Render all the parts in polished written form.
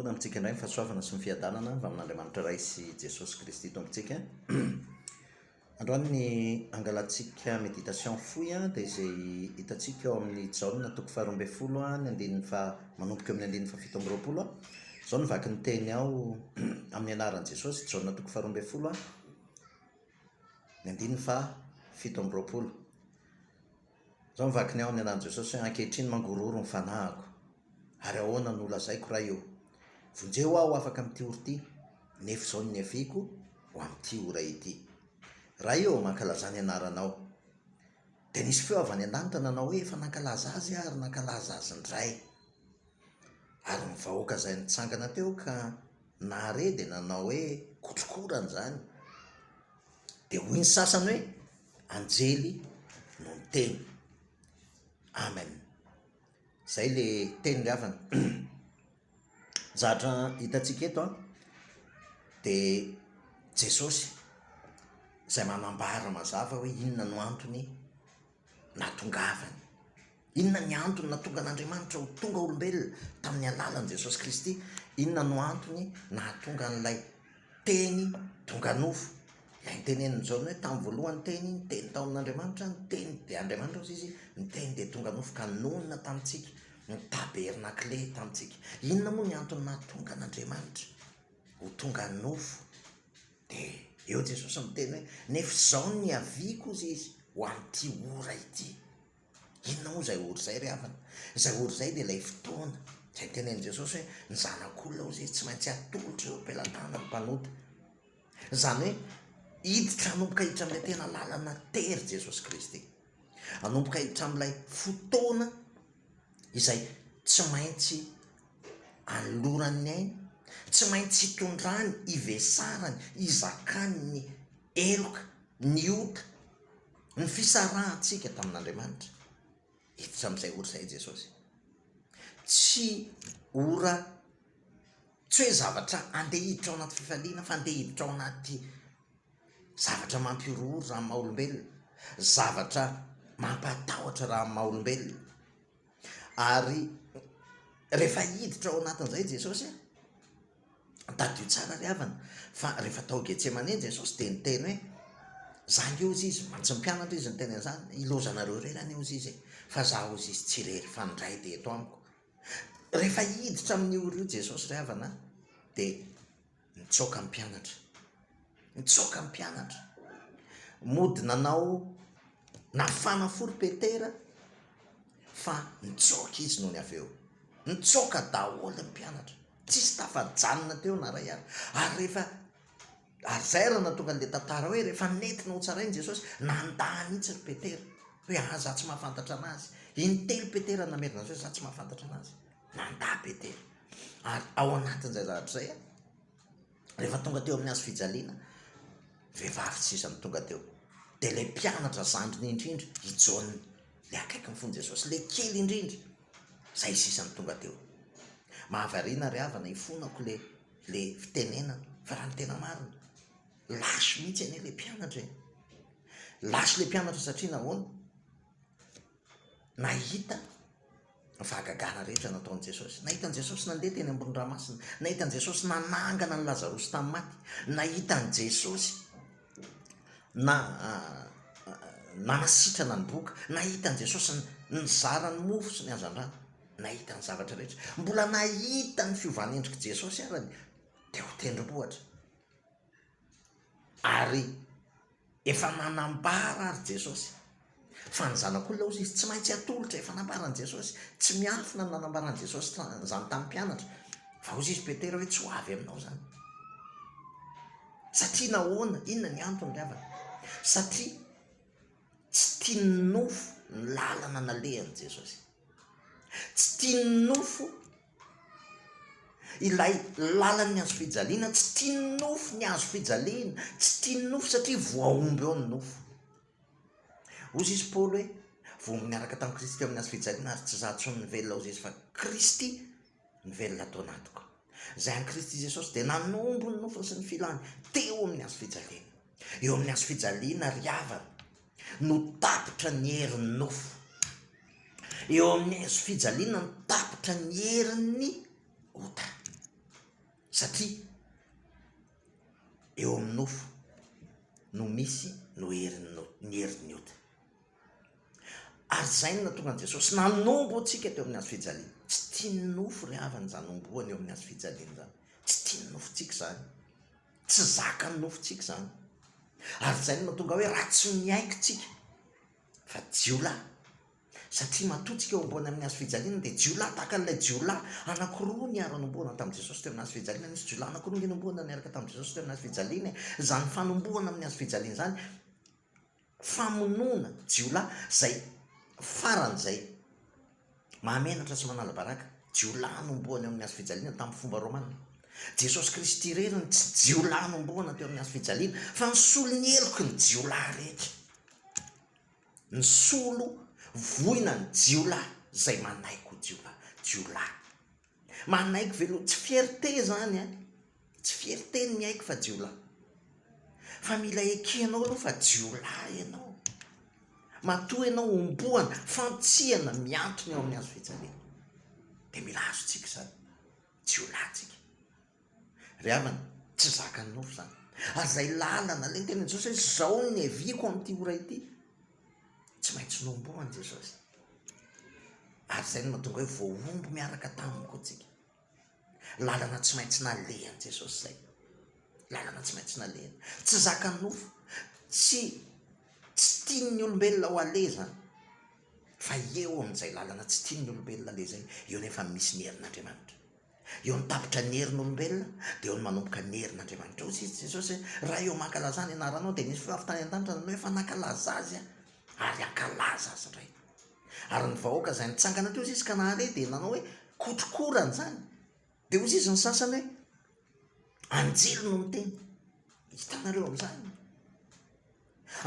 Miombona amintsika indray ny fahasoavana sy ny fiadanana avy amin'Andriamanitra Ray sy Jesosy Kristy Tompontsika. Androany ny angalantsika méditation fohy dia izay hitantsika ao amin'ny Jaona toko faharoa ambin'ny folo ny andininy faha manomboka eo amin'ny andininy fahafito amby roapolo. Izao no vaky ny teny ao amin'ny anaran'i Jesosy, Jaona toko faharoa ambin'ny folo ny andininy fahafito amby roapolo. Izao no vakiny ao amin'ny anaran'i Jesosy hoe, Ankehitriny mangorohoro ny fanahiko, ary ahoana no holazaiko, Ray ô? Vonjeo aho afaka amin'ity ora ity, nefa izao no niaviako ho amin'ity ora ity. Ray ô, mankalazà ny anaranao. Dia nisy feo avy any an-danitra nanao hoe, Efa nankalaza azy aho ary nankalaza azy indray. Ary ny vahoaka izay nitsangana teo ka nahare dia nanao hoe, Kotrokorana izany. Dia hoy ny sasany hoe, Anjely no niteny. Amen. Izay le teny ry havana. Zavatra hitantsika eto an, dia Jesosy izay manambara mazava hoe inona no antony nahatongavany. Inona ny antony nahatonga an'Andriamanitra ho tonga olombelona tamin'ny alalan'i Jesosy Kristy? Inona no antony nahatonga an'ilay Teny tonga nofo? Ilay notenenin'i Jaona hoe tamin'ny voalohany ny Teny, ny Teny tao amin'Andriamanitra, ny Teny dia Andriamanitra hozy izy, ny Teny dia tonga nofo ka nonina tamintsika, ny tabernakle tamintsika. Inona moa ny antony nahatonga an'Andriamanitra ho tonga nofo? Dia eo Jesosy miteny hoe, nefa izao no niaviako hozy izy ho amin'ity ora ity. Inona moa izay ora izay ry havana? Izay ora izay dia ilay fotoana izay nitenenin'i Jesosy hoe ny zanak'olona hozy izy tsy maintsy atolotra eo am-pelatanan'ny mpanota. Izany hoe hiditra hanomboka hiditra amin'ilay tena lalana tery Jesosy Kristy. Hanomboka hiditra amin'ilay fotoana izay tsy maintsy anolorany ny ainy, tsy maintsy hitondrany, hivesarany, hizakany ny heloka, ny ota, Ny fisarahantsika tamin'Andriamanitra. Hiditra amin'izay ora izay Jesosy. Tsy ora, tsy hoe zavatra andeha hiditra ao anaty fifaliana fa andeha hiditra ao anaty zavatra mampihorohoro raha amin'ny maha olombelona, zavatra mampatahotra raha amin'ny maha olombelona. Ary rehefa hiditra ao anatin'izay Jesosy, Tadidio tsara ry havana fa rehefa tao Getsemane Jesosy dia niteny hoe, za ange hozy izy, mantsy ny mpianatra izy niteny an'izany, ilaozanareo irery anie hozy izy e, fa za hozy izy tsy irery fa ny Ray dia eto amiko. Rehefa hiditra amin'io ora io Jesosy ry havana dia nitsoaka ny mpianatra, nitsoaka ny mpianatra, mody nanao nafana fo ry Petera fa nitsoaka izy nony avy eo, nitsoaka daholo ny mpianatra. Tsisy tafajanona teo na iray ary. Ary rehefa, ary izay ary no nahatonga an'ilay tantara hoe rehefa nentina ho tsaraina Jesosy, nandà mihitsy ry Petera, hoe ah za tsy mahafantatra an'azy. Intelo Petera namerina an'izay hoe za tsy mahafantatra an'azy. Nandà Petera. Ary ao anatin'izay zavatra izay, rehefa tonga teo amin'ny hazo fijaliana, vehivavy sisa no tonga teo. Dia ilay mpianatra zandriny indrindra, i Jaona, ilay akaikin'ny fon'i Jesosy, ilay kely indrindra, Zay sisa no tonga teo. Mahavariana ry havana ifonako le le fitenenana fa raha ny tena marina, lâche mihitsy anie le mpianatra e! Lâche le mpianatra satria nahoana? Nahita ny fahagagana rehetra nataon'i Jesosy, nahita an'i Jesosy nandeha teny ambony ranomasina, nahita an'i Jesosy nanangana an'i Lazarosy tamin'ny maty, nahita an'i Jesosy na nanasitrana ny boka, nahita an'i Jesosy nizara ny mofo sy ny hazandrano, nahita ny zavatra rehetra, mbola nahita ny fiovan'endrik'i Jesosy arany teo an-tendrombohitra, ary efa nanambara ary Jesosy fa ny Zanak'olona hozy izy tsy maintsy atolotra, efa nambaran'i Jesosy, tsy miafina ny nanambaran'i Jesosy izany tamin'ny mpianatra, fa hozy izy Petera hoe tsy ho avy aminao izany. Satria nahoana? Inona ny antony ry havana? Satria tsy tian'ny nofo ny lalana nalehan'i Jesosy. Tsy tian'ny nofo ilay lalan'ny hazo fijaliana, tsy tian'ny nofo ny hazo fijaliana, tsy tian'ny nofo satria voahombo eo ny nofo. Hozy izy Paoly hoe, voahombo niaraka tamin'i Kristy teo amin'ny hazo fijaliana ary tsy izaho intsony no velona hozy izy fa Kristy no velona ato anatiko. Izay an'i Kristy Jesosy dia nanombo ny nofony sy ny filany teo amin'ny hazo fijaliana. Eo amin'ny hazo fijaliana ry havana no tapitra ny herin'ny nofo. Eo amin'ny hazo fijaliana no tapitra ny herin'ny ota. Satria eo amin'ny nofo no misy no herin'ny ny herin'ny ota. Ary izay no nahatonga an'i Jesosy nanombo antsika teo amin'ny hazo fijaliana. Tsy tian'ny nofo ry havana izany homboana eo amin'ny hazo fijaliana izany. Tsy tian'ny nofontsika izany. Tsy zakan'ny nofontsika izany. Ary izay no mahatonga hoe raha tsy miaiky tsika fa jiolahy, satria matoa tsika homboana amin'ny hazo fijaliana dia jiolahy tahaka an'ilay jiolahy anankiroa niara-nomboana tamin'i Jesosy teo amin'ny hazo fijaliana. Nisy jiolahy anankiroa nge nomboana niaraka tamin'i Jesosy teo amin'ny hazo fijaliana e. Izany fanombohana amin'ny hazo fijaliana izany, famonoana jiolahy izay faran'izay mahamenatra sy manala baraka, jiolahy nombohana eo amin'ny hazo fijaliana tamin'ny fomba romana. Jesosy Kristy irery no tsy jiolahy nombohana teo amin'ny hazo fijaliana fa nisolo ny heloky ny jiolahy rehetra. Nisolo voina ny jiolahy izay manaiky ho jiolahy. Jiolahy. Manaiky ve aloha, tsy fierté zany an, tsy fierté ny miaiky fa jiolahy, fa mila ekenao aloha fa jiolahy ianao, matoa ianao hombohana, fantsihana mihantona eo amin'ny hazo fijaliana, dia mila azontsika izany, jiolahy tsika, ry havana, tsy zakan'ny nofo izany, ary izay lalana, ilay nitenin'i Jesosy hoe izao no niaviako amin'ity ora ity, Tsy maintsy nohomboan'i Jesosy. Ary izay no mahatonga hoe voahombo miaraka taminy koa tsika. Lalana tsy maintsy nalehan'i Jesosy izay. Lalana tsy maintsy nalehany. Tsy zakan'ny nofo. Tsy tsy tian'ny olombelona ho aleha izany. Fa eo amin'izay lalana tsy tian'ny olombelona aleha izay, eo nefa misy ny herin'Andriamanitra. Eo no tapitra ny herin'olombelona, dia eo no manomboka ny herin'Andriamanitra. Hoy izy Jesosy hoe, Raha eo mankalaza ny anaranao, dia nisy feo avy tany an-danitra nanao hoe, Efa nankalaza azy aho, ary hankalaza azy indray. Ary ny vahoaka izay nitsangana teo hoy izy ka nahare, dia nanao hoe, Kotrokorana izany. Dia hoy izy ny sasany hoe, Anjely no miteny. Hitanareo amin'izany?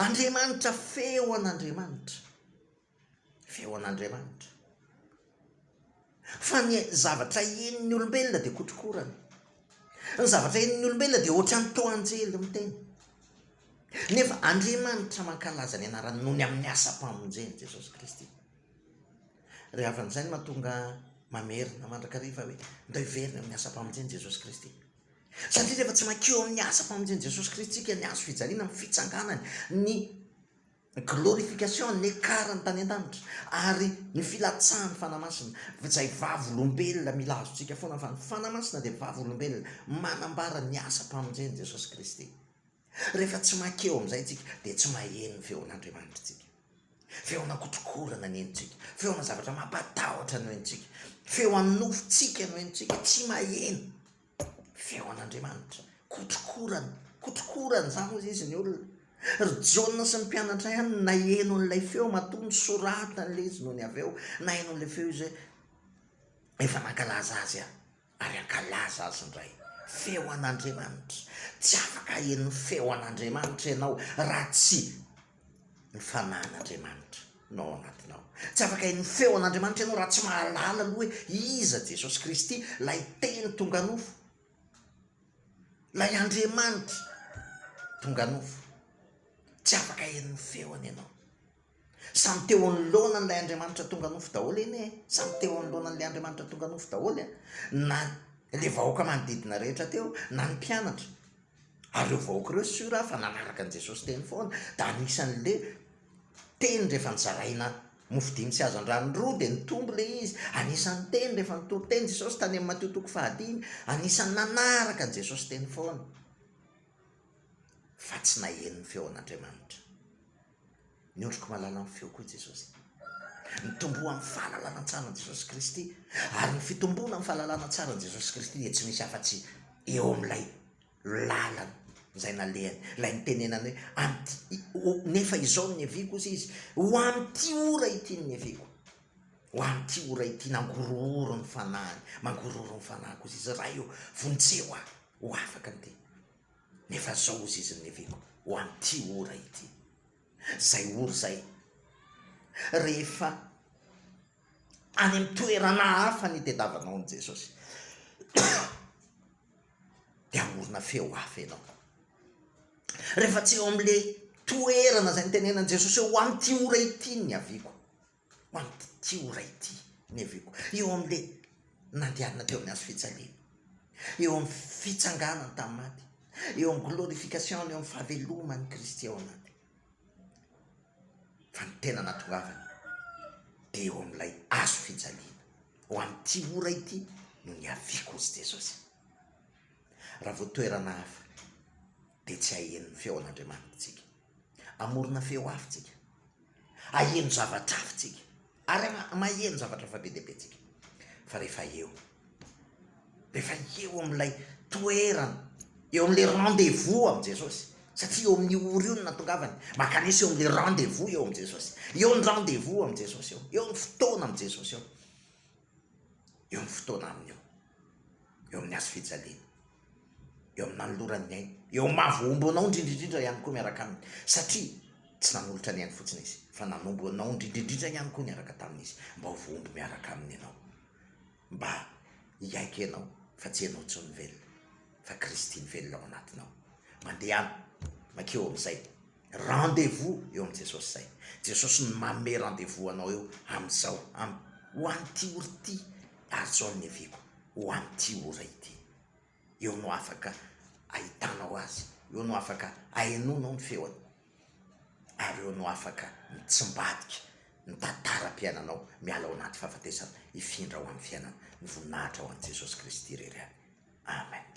Andriamanitra, feo an'Andriamanitra. Feo an'Andriamanitra. Fa ny zavatra henon'ny olombelona dia kotrokorana. Ny zavatra henon'ny olombelona dia ohatran'ny toa anjely miteny. Nefa Andriamanitra mankalaza ny anarany noho ny amin'ny asam-pamonjeny Jesosy Kristy. Ry havana, izay no mahatonga mamerina mandrakariva hoe ndao hiverina amin'ny asam-pamonjeny Jesosy Kristy. Satria rehefa tsy mankeo amin'ny asam-pamonjeny Jesosy Kristy tsika, ny hazo fijaliana, ny fitsanganany, ny Glorification ny ekarany tany an-danitra ary ny filatsahan'ny Fanahy Masina izay vavolombelona mila azontsika foana fa ny Fanahy Masina dia vavolombelona manambara ny asam-pamonjen'i Jesosy Kristy. Rehefa tsy makeo amin'izay tsika dia tsy maheno ny feon'Andriamanitra tsika. Feona kotrokorana ny henontsika, feona zavatra mampatahotra no henontsika, feo an'ny nofontsika no henontsika, tsy maheno. Feo an'Andriamanitra. Kotrokorana, kotrokorana izany hozy izy ny olona. Ry Jaona sy ny mpianatra ihany no naheno an'ilay feo matoa nosoratany ilay izy nony avy eo. Naheno an'ilay feo izy hoe efa nankalaza azy aho ary hankalaza azy indray. Feo an'Andriamanitra. Tsy afaka haheno ny feo an'Andriamanitra ianao raha tsy ny fanahin'Andriamanitra no ao anatinao. Tsy afaka heno feo an'Andriamanitra ianao raha tsy mahalala aloha hoe iza Jesosy Kristy, ilay Teny tonga nofo, ilay Andriamanitra tonga nofo. Tsy afaka heno ny feony ianao. Samy teo anoloanan'ilay Andriamanitra tonga nofo daholo anie e. Samy teo anoloanan'ilay Andriamanitra tonga nofo daholo e. Na ilay vahoaka manodidina rehetra teo, na ny mpianatra. Ary ireo vahoaka ireo sur aho fa nanaraka an'i Jesosy teny foana, da anisan'le teny rehefa nozaraina mofo dimy sy hazandrano roa dia nitombo le izy, anisan'ny teny rehefa nitory teny Jesosy tany amin'ny Matio toko fahadimy, anisan'ny nanaraka an'i Jesosy teny foana fa tsy naheno ny feon'Andriamanitra. Ny ondriko mahalala ny feoko hoy Jesosy. Mitomboa amin'ny fahalalana tsara an'i Jesosy Kristy. Ary ny fitomboana amin'ny fahalalana tsara an'i Jesosy Kristy dia tsy misy afa-tsy eo amin'ilay lalana izay nalehany, ilay nitenenany hoe amin'ity, nefa izao no niaviako hozy izy, ho amin'ity ora ity no niaviako. Ho amin'ity ora ity nangorohoro ny fanahiny, mangorohoro ny fanahiko hozy izy, Ray ô, vonjeo aho ho afaka an'ity. Nefa izao hozy izy no niaviako, ho amin'ity ora ity. Zay ory zay. Rehefa any amin'ny toerana hafa ny itediavanao an'i Jesosy dia hamorona feo hafa ianao. Rehefa tsy eo amin'ilay toerana izay nitenenan'i Jesosy hoe ho amin'ity ora ity ny niaviako, ho amin'ity ora ity ny niaviako, eo amin'ilay nandehanana teo amin'ny hazo fijaliana. Eo amin'ny fitsanganany tamin'ny maty, eo amin'ny glorification-ny, eo amin'ny fahaveloman'i Kristy ao anaty. Fa ny tena nahatongavany dia eo amin'ilay hazo fijaliana. Ho amin'ity ora ity no niaviako hozy Jesosy. Raha vao toerana hafa dia tsy haheno ny feon'Andriamanitra isika. Hamorona feo hafa isika. Haheno zavatra hafa isika. Ary maheno zavatra hafa be dia be isika. Fa rehefa eo, rehefa eo amin'ilay toerana, eo amin'ilay rendez-vous amin'i Jesosy, satria eo amin'io ora io no nahatongavany, mankanesa eo amin'ilay rendez-vous eo amin'i Jesosy. Eo ny rendez-vous amin'i Jesosy eo. Eo ny fotoana amin'i Jesosy eo. Eo ny fotoana aminy eo. Eo amin'ny hazo fijaliana. Eo amin'ny nanolorany ny ainy. Eo amin'ny maha voahombo anao indrindra indrindra ihany koa miaraka aminy. Satria tsy nanolotra ny ainy fotsiny izy, fa nanombo anao indrindra indrindra ihany koa niaraka taminy izy, mba ho voahombo miaraka aminy ianao. Mba hiaiky ianao fa tsy ianao intsony ny velona, fa Kristy ny velona ao anatinao. Mandehana, mankeo amin'izay. Rendez-vous eo amin'i Jesosy izay. Jesosy no manome rendez-vous anao eo amin'izao, am, ho an'ity ora ity, ary izao no niaviako, ho an'ity ora ity. Eo no afaka ahitanao Azy, eo no afaka ahenoanao ny feony, ary eo no afaka mitsimbadika ny tantaram-piainanao miala ao anaty fahafatesana hifindra ho amin'ny fiainana, ny voninahitra ho an'i Jesosy Kristy irery ihany. Amen.